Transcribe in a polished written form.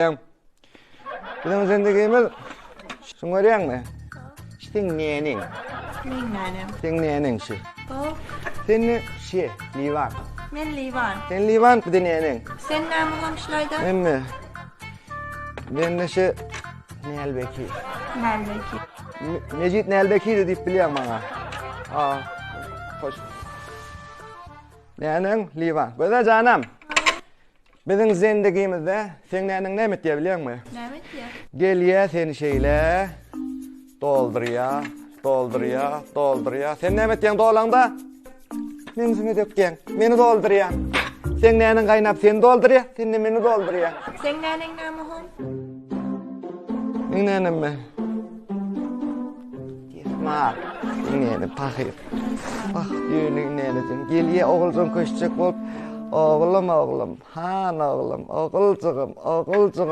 Biziň zendigimiz şuny görýäňmi? Seň neneň? Meň nenem. Seň neneň şu? Hop. Sen ne? Şe, Liwan. Men Liwan. Sen Liwan, bu da neneň? Sen näme olamşlaýda? Menmi? Men de şu Nälbeki. Nälbeki. Mejit Nälbeki de diýip bilýäň maňa. Aa, hoş. Neneň Liwan. Gözel janam. Biziň zendigimizde seň näniň näme etýär bilýäňmi? Näme etýär? Gelýär seni şeýle doldurýar, doldurýar, doldurýar. Sen näme etýäň dolaňda? Meň üstüme dökýäň. Meni doldurýaň. Seň näniň gaýnap seni doldurýar, sen-de meni doldurýaň. Seň näniň näme hom? Meň nänemmi? Ýesmar. Näne pahyr. Ah, ýöne nänesin. Gelýä oguljygym köşjek bolup, oglum, oglum, han oglum, oguljygym, oguljygym.